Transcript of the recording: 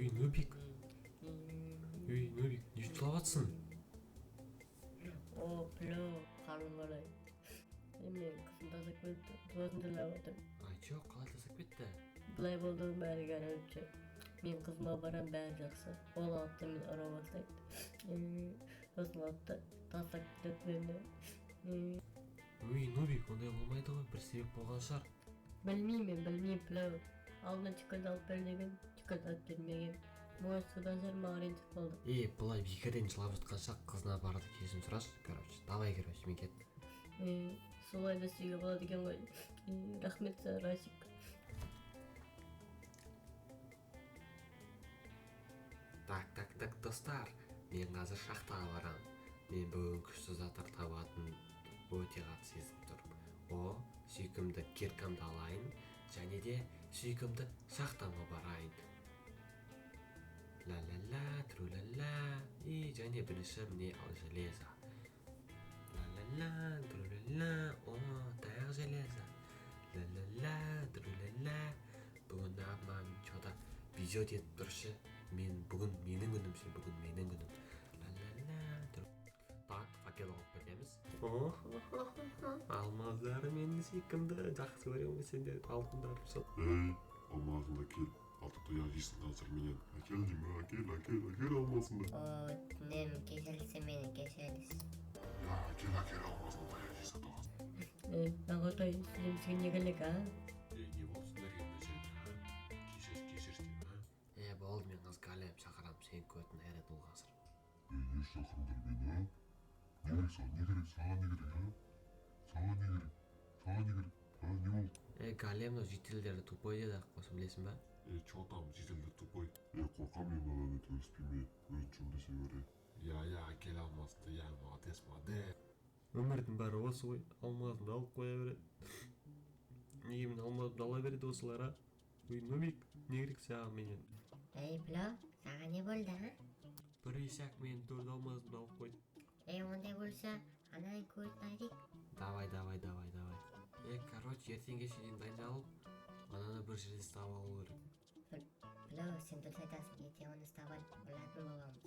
Ей, Нубик. Ей, Нубик, не үшін жылап жатсың? О, Плю, қарным қалай? Мен қызым тастап кетті, сосын жылап жатырмын. Ай, чё, қалай тастап кетті? Былай болды бәрі, короче. Мен қызыма барам, бәрі жақсы. Ол алды да мені ұра бастайды. Сосын алды да тастап кетеді мені. Ой, Нубик, ондай болмайды ғой, бір себеп болған шығар. Білмеймін, мен білмеймін, Плю. Алдына түкірді алып бер деген, түкірді алып бермеген. Может, содан шығар, маған ренжіп қалды. Е, былай бекерден жылап жатқанша қызына барды кешірім сұрашы, короче. Давай, короче, мен кеттім. Солай да істеуге болады екен ғой. Рахмет саған, Расик. Так, так, так, достар, мен қазір шахтаға барамын. Мен бүгін күшті заттар табатын өте қатты сезініп тұрмын. О, сүйкімді киркамды алайын, және де сүйкімді шахтама барайын. Ла-ла-ла, тру-ла-ла. И және бірінші міне ал железо. Ла-ла-ла, тру-ла-ла. О, тағы железо. Ла-ла-ла, тру-ла-ла. Бүгін маған чё-то везет етіп тұршы. Мен бүгін менің күнім ше, бүгін менің күнім. Ла-ла-ла, Так, факел алып кетеміз. О, алмаздар, менің сүйкімді, жақсы көремін сендерді, алтындарым сол. Ей, алмазыңды әкел, алтын тұяқ жейсің қазір менен. Әкел деймін, әкел, әкел, әкел алмазыңды. О, өтінемін, кешірілсін мені, кешіріңіз. Я, әкел, әкел алмазыңды, таяқ жейсің тоғыз. Ағатай, сізден бізге не керек, а? Ей, не болды сендерге мына жерде, а? Кешір, кешір деймін, а? Е, болды, мен қазір голем шақырамын, сенің көтін айырады ол қазір. Ей, не үшін шақырдыңдар мені, а? Не керек саған, не керек, саған не керек, а? Саған не керек, саған не керек, а, не болды? Е, голем, мынау жительдері тупой деді ақ болсын, білесің ба? Ей, чё там, жительдер тупой? Ей, қорқамын мен мынадан, төбелеспеймін, е, өзің төбелесе бер, е. Я, я, әкел алмазды, я, молодец, молодец. Өмірдің бәрі осы ғой, алмазымды алып қоя береді. Неге мен алмазымды ала береді осылар, а? Ой, Нубик, не керек саған менен? Ей, Плю, саған не болды, а? Бір исәк менің төрт алмазымды алып қойды. Ей, ондай болса, ананың көзін айырайық. Давай, давай, давай, давай. Е, короче, ертеңге шейін дайындалып, ананы бір жерде ұстап алу керек. Плю, сен дұрыс айтасың, ертең оны ұстап алып ұратын боламыз.